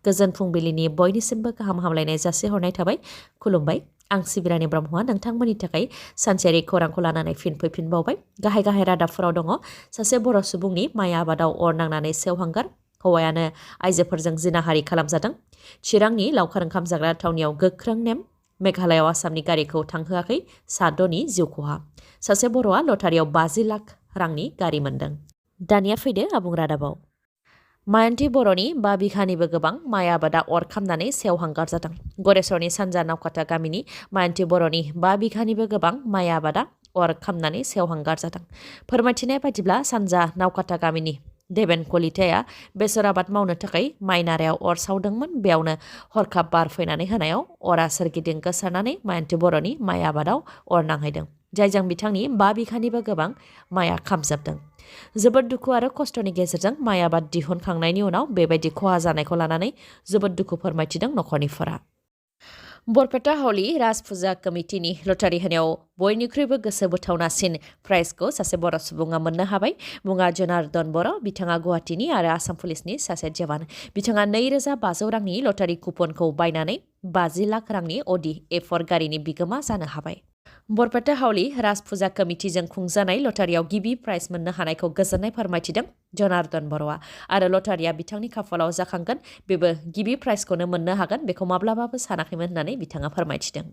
गोजोन फुंबिलिनि बयनिसिमबो गाहाम हामलायनाय जासिहरनाय थाबाय। खुलुमबाय। आं सिबिरानि ब्रह्मआ नोंथांमोननि थाखाय सानसेयारि खौरांखौ लानानै फिन फैफिनबावबाय। गाहाय गाहाय रादाबफोराव दङ सासे बर' सुबुंनि माइ आबादाव अर नांनानै सेवहांगार, हौवायानो आइजोफोरजों जिनाहारि खालामजादों। चिरांनि लावखार ओंखाम जाग्रा थावनियाव गोख्रों नेम, मेघालयआव आसामनि गारिखौ थांहोआखै, साद'नि जिउ खहा। सासे बर'आ लटारियाव 50 लाख रांनि गारि मोनदों। दानिया फैदो आबुं रादाबाव। मायान्थि बर'नि 5 बिघानिबो गोबां माइ आबादा अर खामनानै सेवहांगार जादों। गरेस्वरनि सानजा नावकाटा गामिनि मायान्थि बर'नि 5 बिघानिबो गोबां माइ आबादा अर खामनानै सेवहांगार जादों। फोरमायथिनाय बायदिब्ला सानजा नावकाटा गामिनि देबेन कलिताया बेसर आबाद मावनो थाखाय माइ नारायाव अर सावदोंमोन। बेयावनो हरखाब बार फैनानै होनायाव अरा सोरगिदिं गोसारनानै मायान्थि बर'नि माइ आबादाव अर नांहैदों, जायजों बिथांनि 5 बिघानिबो गोबां माइआ खामजोबदों। जोबोद दुखु आरो खस्थ'नि गेजेरजों माइ आबाद दिहुनखांनायनि उनाव बेबायदि खहा जानायखौ लानानै जोबोद दुखु फोरमायथिदों नखरनिफोरा। बरपेटा हावली राज फुजा कमिटिनि लटारि होनायाव बयनिख्रुइबो गोसो बोथावनासिन प्राइजखौ सासे बर' सुबुङा मोननो हाबाय। मुङा जनार्दन बर'। बिथाङा गुवाहाटीनि आरो आसाम पुलिसनि सासे जवान। बिथाङा 2500 रांनि लटारि कुपनखौ बायनानै 50 लाख रांनि अडि A4 गारिनि बिगोमा जानो हाबाय। बरपेटा हावली राज फुजा कमिटिजों खुंजानाय लटारियाव गिबि प्राइज मोननो हानायखौ गोजोननाय फोरमायथिदों जनार्दन बर'आ। आरो लटारिया बिथांनि खाफालाव जाखांगोन, बेबो गिबि प्राइजखौनो मोननो हागोन बेखौ माब्लाबाबो सानाखैमोन होननानै बिथाङा फोरमायथिदों।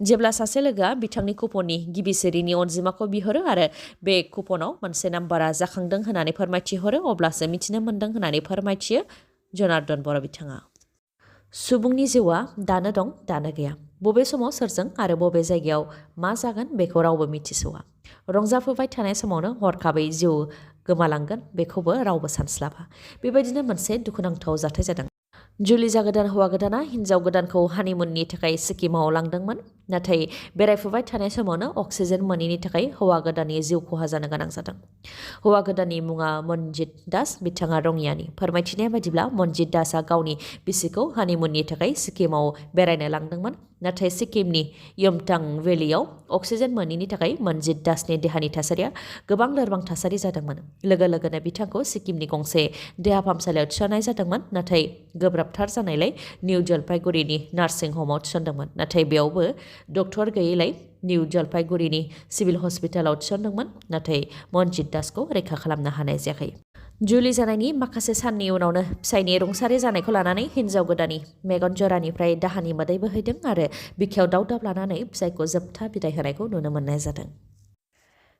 जेब्ला सासे लोगोआ बिथांनि कुपननि गिबि सिरिनि अनजिमाखौ बिहरो आरो बे कुपनाव मोनसे नाम्बारा जाखांदों होननानै फोरमायथिहरो, अब्लासो मिथिनो मोन्दों होननानै फोरमायथियो जनार्दन बर' बिथाङा। सुबुंनि जिउआ दानो दं, दानो गैया। बबे समाव सोरजों आरो बबे जायगायाव मा जागोन बेखौ रावबो मिथिस'आ। रंजाफुबाय थानाय समावनो हरखाबै जिउ गोमालांगोन बेखौबो रावबो सानस्लाबा। बेबायदिनो मोनसे दुखुनांथाव जाथाय जादों। जुलि जागोदान हौवा गोदाना हिन्जाव गोदानखौ हानिमुननि थाखाय सिक्किमाव लांदोंमोन। नाथाय बेरायफुबाय थानाय समावनो अक्सिजेन मोनैनि थाखाय हौवा गोदाननि जिउ खहा जानो गोनां जादों। हौवा गोदाननि मुङा मनजित दास, बिथाङा रङियानि। फोरमायथिनाय बायदिब्ला मनजित दासआ गावनि बिसिखौ हानिमुननि थाखाय सिक्किमाव बेरायनो लांदोंमोन। नाथाय सिक्किमनि यमथां भेलियाव अक्सिजेन मोनैनि थाखाय मनजित दासनि देहानि थासारिया गोबां लोरबां थासारि जादोंमोन। लोगो लोगोनो बिथांखौ सिक्किमनि गंसे देहा फाहामसालियाव थिसननाय जादोंमोन। नाथाय गोब्राबथार जानायलाय निउ जलपाइगुरिनि नार्सिं हमाव थिसनदोंमोन। नाथाय बेयावबो डक्टर गैयैलाय निउ जलपाइगुरिनि सिभिल हस्पिटालाव थिसनदोंमोन। नाथाय मनजित दासखौ रैखा खालामनो हानाय जायाखै। जुलि जानायनि माखासे साननि उनावनो फिसायनि रुंसारि जानायखौ लानानै हिन्जाव गोदाननि मेगन जरानिफ्राय दाहानि मोदै बोहैदों आरो बिखायाव दावदाब लानानै फिसायखौ जोबथा बिदाय होनायखौ नुनो मोननाय जादों।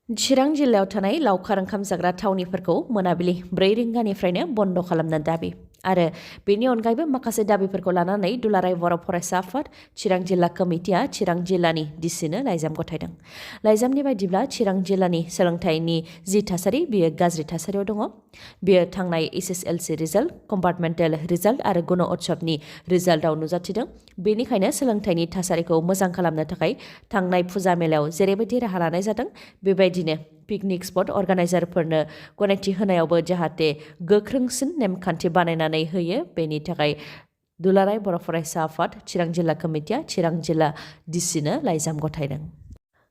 चिरां जिल्लायाव थानाय लावखार ओंखाम जाग्रा थावनिफोरखौ मोनाबिलि 4 रिंगानिफ्रायनो बन्द' खालामनो दाबि आरो बेनि अनगायैबो माखासे दाबिफोरखौ लानानै दुलाराय बर' फरायसा आफाद चिरां जिल्ला कमिटिया चिरां जिल्लानि डिसिनो लाइजाम गथायदों। लाइजामनि बायदिब्ला चिरां जिल्लानि सोलोंथाइनि जि थासारि बेयो गाज्रि थासारियाव दङ। बेयो थांनाय SSLC रिजाल्ट, कम्पार्टमेन्टेल रिजाल्ट आरो गुण उत्सबनि रिजाल्टआव नुजाथिदों। बेनिखायनो सोलोंथाइनि थासारिखौ मोजां खालामनो थाखाय थांनाय फुजा मेलायाव जेरैबायदि राहा लानाय जादों, बेबायदिनो पिकनिक स्पट अर्गानाइजारफोरनो गनायथि होनायावबो जाहाथे गोख्रोंसिन नेमखान्थि बानायनानै होयो, बेनि थाखाय दुलाराय बर' फरायसा आफाद चिरां जिल्ला कमिटिया चिरां जिल्ला डिसिनो लाइजाम गथायदों।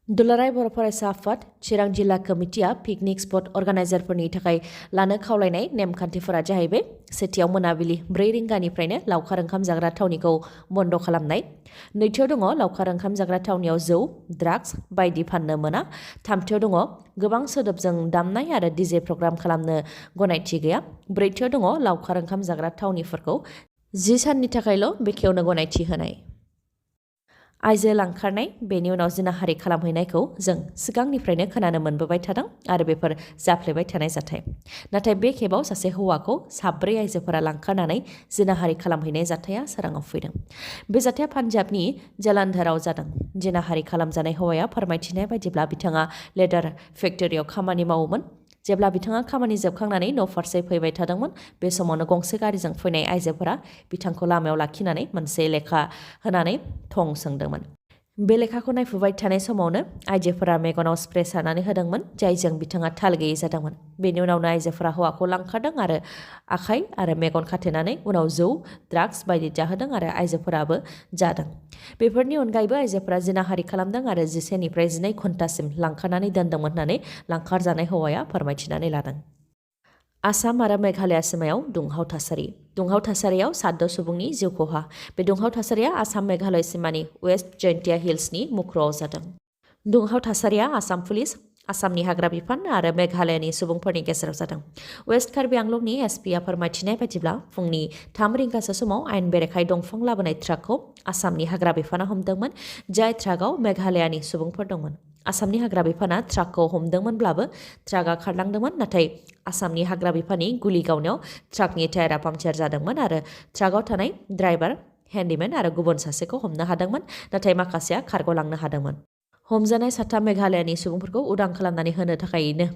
दुलाराय बर' फरायसा आफाद चिरां जिल्ला कमिटिया पिकनिक स्पट अर्गानाइजारफोरनि थाखाय लानो खावलायनाय नेमखान्थिफोरा जाहैबाय: सेथियाव मोनाबिलि 4 रिंगानिफ्रायनो लावखार ओंखाम जाग्रा थावनिखौ बन्द' खालामनाय। नैथियाव दङ लावखार ओंखाम जाग्रा थावनियाव जौ, ड्राग्स बायदि फाननो मोना। थामथियाव दङ गोबां सोदोबजों दामनाय आरो DJ प्रग्राम खालामनो गनायथि गैया। ब्रैथियाव दङ लावखार ओंखाम जाग्रा थावनिफोरखौ 10 साननि थाखायल' बेखेवनो गनायथि होनाय। आइजो लांखारनाय, बेनि उनाव जिनाहारि खालामहैनायखौ जों सिगांनिफ्रायनो खोनानो मोनबोबाय थादों आरो बेफोर जाफ्लेबाय थानाय जाथाय। नाथाय बे खेबाव सासे हौवाखौ 4 आइजोफोरा लांखारनानै जिनाहारि खालामहैनाय जाथाया सोराङाव फैदों। बे जाथाया पान्जाबनि जालन्धराव जादों। जिनाहारि खालामजानाय हौवाया फोरमायथिनाय बायदिब्ला बिथाङा लेदार फेक्टरियाव खामानि मावोमोन। जेब्ला बिथाङा खामानि जोबखांनानै न' फारसे फैबाय थादोंमोन, बे समावनो गंसे गारिजों फैनाय आइजोफोरा बिथांखौ लामायाव लाखिनानै मोनसे लेखा होनानै थं सोंदोंमोन। बे लेखाखौ नायफुबाय थानाय समावनो आइजोफोरा मेगनाव स्प्रे सारनानै होदोंमोन, जायजों बिथाङा थाल गैयै जादोंमोन। बेनि उनावनो आइजोफोरा हौवाखौ लांखारदों आरो आखाइ आरो मेगन खाथेनानै उनाव जौ, ड्राग्स बायदि जाहोदों आरो आइजोफोराबो जादों। बेफोरनि अनगायैबो आइजोफोरा जिनाहारि खालामदों आरो 11 निफ्राय 12 घन्टासिम लांखारनानै दोनदोंमोन होननानै लांखारजानाय हौवाया फोरमायथिनानै लादों। आसाम आरो मेघालय सिमायाव दुंहाव थासारि दुंहाव थासारियाव 7 सुबुंनि जिउ खहा बे दुंहाव थासारिया आसाम मेघालय सिमानि वेस्ट जयन्तिया हिल्सनि मुख्रआव जादों। दुंहाव थासारिया आसाम पुलिस आसामनि हाग्रा बिफान आरो मेघालयनि सुबुंफोरनि गेजेराव जादों। वेस्ट कार्बि आंलंनि एसपिआ फोरमायथिनाय बायदिब्ला फुंनि 3 रिंगासो समाव आयेन बेरेखायै दंफां लाबोनाय ट्राकखौ आसामनि हाग्रा बिफाना हमदोंमोन, जाय ट्राकआव मेघालयानि सुबुंफोर दंमोन। आसामनि हाग्रा बिफाना ट्राकखौ हमदोंमोनब्लाबो ट्राकआ खारलांदोंमोन, नाथाय आसामनि हाग्रा बिफाननि गुलि गावनायाव ट्राकनि टायारा पांचार जादोंमोन आरो ट्राकआव थानाय ड्राइभार, हेन्डिमेन आरो गुबुन सासेखौ हमनो हादोंमोन, नाथाय माखासेया खारग'लांनो हादोंमोन। हमजानाय 7 मेघालयानि सुबुंफोरखौ उदां खालामनानै होनो थाखायनो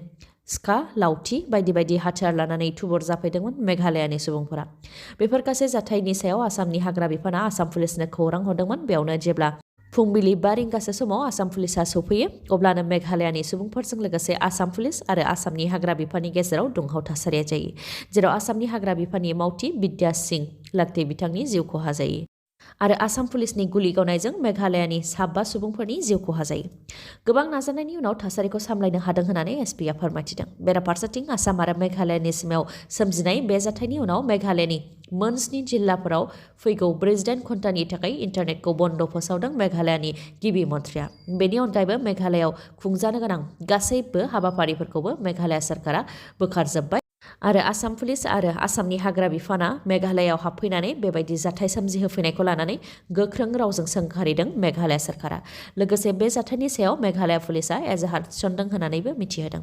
सिखा, लावथि बायदि बायदि हाथियार लानानै थुबुर जाफैदोंमोन मेघालयानि सुबुंफोरा। बेफोर गासै जाथायनि सायाव आसामनि हाग्रा बिफाना आसाम पुलिसनो खौरां हरदोंमोन। बेयावनो जेब्ला फुंबिलि 5 रिंगासो समाव आसाम पुलिसा सौफैयो, अब्लानो मेघालयानि सुबुंफोरजों लोगोसे आसाम पुलिस आरो आसामनि हाग्रा बिफाननि गेजेराव दुंहाव थासारिया जायो, जेराव आसामनि हाग्रा बिफाननि मावथि बिद्या सिंह लाखटे बिथांनि जिउ खहा जायो आरो आसाम पुलिसनि गुलि गावनायजों मेघालयानि 5 सुबुंफोरनि जिउ खहा जायो। गोबां नाजानायनि उनाव थासारिखौ सामलायनो हादों होननानै एसपिआ फोरमायथिदों। बेराफारसेथिं आसाम आरो मेघालयनि सिमायाव सोमजिनाय बे जाथायनि उनाव मेघालयनि मोन 7 जिल्लाफोराव फैगौ 48 घन्टानि थाखाय इन्टारनेटखौ बन्द फोसावदों मेघालयानि गिबि मन्थ्रिया। बेनि अनगायैबो मेघालयाव खुंजानो गोनां गासैबो हाबाफारिफोरखौबो मेघालय सरकारा बोखारजोब्बाय आरो आसाम पुलिस आरो आसामनि हाग्रा बिफाना मेघालयाव हाबफैनानै बेबायदि जाथाय सोमजिहोफैनायखौ लानानै गोख्रों रावजों सोंखारिदों मेघालय सरकारा। लोगोसे बे जाथायनि सायाव मेघालय पुलिसा एजाहार थिसनदों होननानैबो मिथिहोदों।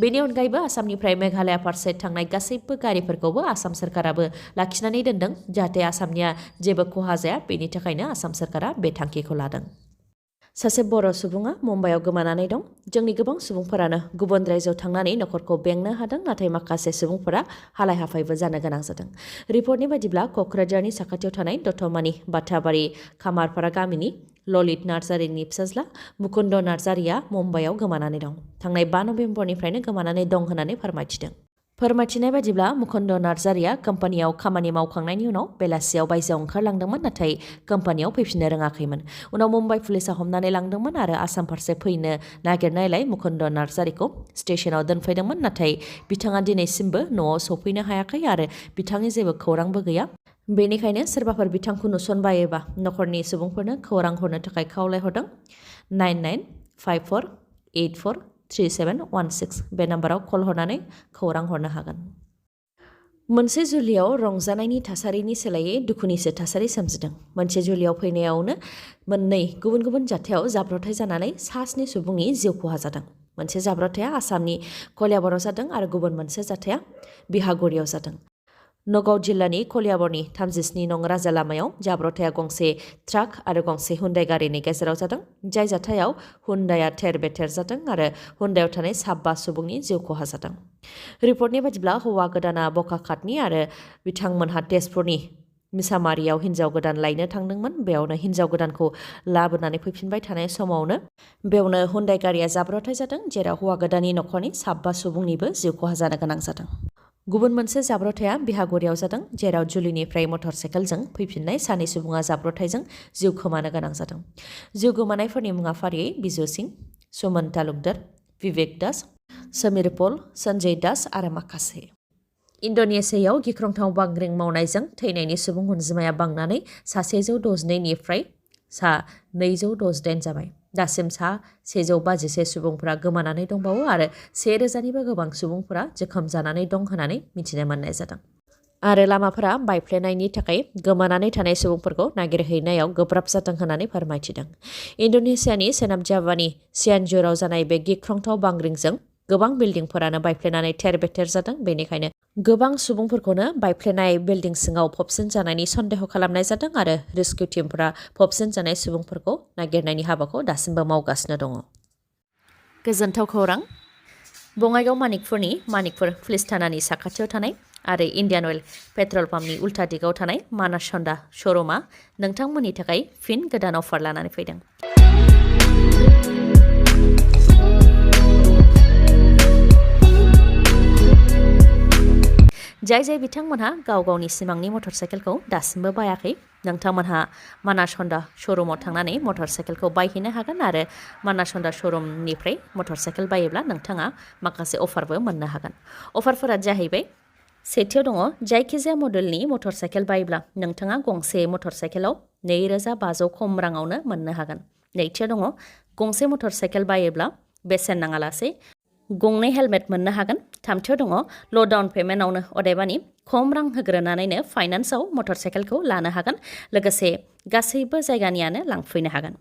बेनि अनगायैबो आसामनिफ्राय मेघालया फारसे थांनाय गासैबो गारिफोरखौबो आसाम सरकाराबो लाखिनानै दोनदों, जाहाथे आसामनिया जेबो खहा जाया। बेनि थाखायनो आसाम सरकारा बे थांखिखौ लादों। सासे बर' सुबुङा मुम्बाइआव गोमानानै दं। जोंनि गोबां सुबुंफोरानो गुबुन रायजोआव थांनानै नखरखौ बेंनो हादों, नाथाय माखासे सुबुंफोरा हालाय हाफायबो जानो गोनां जादों। रिपर्टनि बायदिब्ला क'क्राझारनि साखाथियाव थानाय दतमानि बाथाबारि खामारपारा गामिनि ललित नार्जारिनि फिसाज्ला मुकुन्द नार्जारिया मुम्बाइआव गोमानानै दं। थांनाय 5 नबेम्बरनिफ्रायनो गोमानानै दं होननानै फोरमायथिदों। फोरमायथिनाय बायदिब्ला मुकुन्द नार्जारिया कम्पानियाव खामानि मावखांनायनि उनाव बेलासियाव बायजोआव ओंखारलांदोंमोन, नाथाय कम्पानियाव फैफिननो रोङाखैमोन। उनाव मुम्बाइ पुलिसा हमनानै लांदोंमोन आरो आसाम फारसे फैनो नागिरनायलाय मुकुन्द नार्जारिखौ स्टेशनाव दोनफैदोंमोन, नाथाय बिथाङा दिनैसिमबो न'आव सौफैनो हायाखै आरो बिथांनि जेबो खौरांबो गैया। बेनिखायनो सोरबाफोर बिथांखौ नुसनबायोबा नखरनि सुबुंफोरनो खौरां हरनो थाखाय खावलायहरदों। 9954843716 बे नाम्बाराव कल हरनानै खौरां हरनो हागोन। मोनसे जुलियाव रंजानायनि थासारिनि सोलायै दुखुनिसो थासारि सोमजिदों। मोनसे जुलियाव फैनायावनो मोननै गुबुन गुबुन जाथायाव जाब्रबथाय जानानै 7 सुबुंनि जिउ खहा जादों। मोनसे जाब्रबथाया आसामनि कलियाबराव जादों आरो गुबुन मोनसे जाथाया बिहागुरियाव जादों। नगाव जिल्लानि कलियाबरनि 37 नं राजा लामायाव जाब्रबथाया गंसे ट्राक आरो गंसे हुन्डाइ गारिनि गेजेराव जादों, जाय जाथायाव हुन्डाइआ थेर बेथेर जादों आरो हुन्डाइआव थानाय 5 सुबुंनि जिउ खहा जादों। रिपर्टनि बायदिब्ला हौवा गोदाना बकाखातनि आरो बिथांमोनहा तेजपुरनि मिसामारियाव हिन्जाव गोदान लायनो थांदोंमोन। बेयावनो हिन्जाव गोदानखौ लाबोनानै फैफिनबाय थानाय समावनो बेयावनो हुन्डाइ गारिया जाब्रबथाय जादों, जेराव हौवा गोदाननि नखरनि 5 सुबुंनिबो जिउ खहा जानो गोनां जादों। गुबुन मोनसे जाब्रबथाया बिहागुरियाव जादों, जेराव जुलिनिफ्राय मटर साइकेलजों फैफिननाय 2 सुबुङा जाब्रबथायजों जिउ खोमानो गोनां जादों। जिउ गोमानायफोरनि मुङा फारियै बिजु सिंह, सुमन तालुकदार, बिबेक दास, समीर पल, सन्जय दास आरो माखासे। इन्ड'नेसियायाव गिख्रंथाव बांग्रिं मावनायजों थैनायनि सुबुं अनजिमाया बांनानै 162 निफ्राय 268 जाबाय। दासिम 151 सुबुंफोरा गोमानानै दंबावो आरो 1000निबो गोबां सुबुंफोरा जोखोम जानानै दं होननानै मिथिनो मोननाय जादों। आरो लामाफोरा बायफ्लेनायनि थाखाय गोमानानै थानाय सुबुंफोरखौ नागिरहैनायाव गोब्राब जादों होननानै फोरमायथिदों। इन्ड'नेसियानि सोनाब जाभानि सियानजुराव जानाय बे गिख्रंथाव बांग्रिंजों गोबां बिल्डिंफोरानो बायफ्लेनानै थेर बेथेर जादों। बेनिखायनो गोबां सुबुंफोरखौनो बायफ्लेनाय बिल्डिं सिङाव फबसिन जानायनि सन्देह खालामनाय जादों आरो रेस्किउ टीमफोरा फबसिन जानाय सुबुंफोरखौ नागिरनायनि हाबाखौ दासिमबो मावगासिनो दङ। गोजोनथाव खौरां। बङाइगाव मानिकपुरनि मानिकपुर पुलिस थानानि साखाथियाव थानाय आरो इन्डियान अइल पेट्रल पाम्पनि उल्था दिगाव थानाय मानास हन्डा श'रुमा नोंथांमोननि थाखाय फिन गोदान अफार लानानै फैदों। जाय बिथांमोनहा गाव गावनि सिमांनि मटर साइकेलखौ दासिमबो बायाखै, नोंथांमोनहा मानास हन्डा श'रुमाव थांनानै मटर साइकेलखौ बायहैनो हागोन आरो मानास हन्डा श'रुमनिफ्राय मटर साइकेल बायोब्ला नोंथाङा माखासे अफारबो मोननो हागोन। अफारफोरा जाहैबाय सेथियाव दङ जायखिजाया मडेलनि मटर साइकेल बायोब्ला नोंथाङा गंसे मटर साइकेलाव 2500 खम राङावनो मोननो हागोन। नैथियाव दङ गंसे मटर साइकेल बायोब्ला बेसेन नाङालासे गंनै हेलमेट मोननो हागोन। थामथियाव दङ ल' डाउन पेमेन्टआवनो अदेबानि खम रां होग्रोनानैनो फाइनान्सआव मटर साइकेलखौ लानो हागोन, लोगोसे गासैबो जायगानियानो लांफैनो हागोन।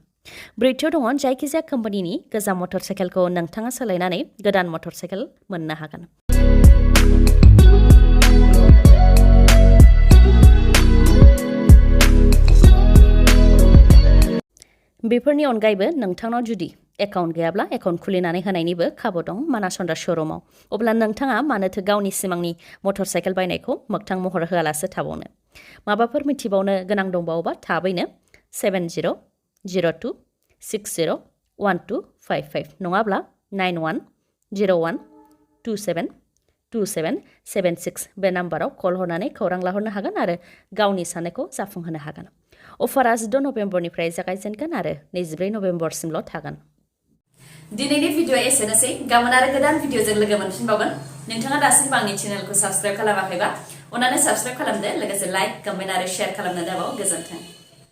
ब्रैथियाव दङ जायखिजाया कम्पानिनि गोजाम मटर साइकेलखौ नोंथाङा सोलायनानै गोदान मटर साइकेल मोननो हागोन। बेफोरनि अनगायैबो नोंथांनाव जुदि एकाउन्ट गैयाब्ला एकाउन्ट खुलिनानै होनायनिबो खाबु दं मानासन्दा श'रुमाव। अब्ला नोंथाङा मानोथो गावनि सिमांनि मटर साइकेल बायनायखौ मोगथां महर होआलासे थाबावनो? माबाफोर मिथिबावनो गोनां दंबावोबा थाबैनो 7002601255 नङाब्ला 9101272776 बे नाम्बाराव कल हरनानै खौरां लाहरनो हागोन आरो गावनि साननायखौ जाफुंहोनो हागोन। अफारा 16 नभेम्बरनिफ्राय जागायजेनगोन आरो 24 नभेम्बरसिमल' थागोन। दिनैनि भिडिअ'आ एसेनोसै। गाबोन आरो गोदान भिडिअ'जों लोगो मोनफिनबावगोन। नोंथाङा दासिमबो आंनि चेनेलखौ साबस्क्राइब खालामाखैबा अन्नानै साबस्क्राइब खालामदो, लोगोसे लाइक, कमेन्ट आरो शेयार खालामनो दाबाव। गोजोन्थों।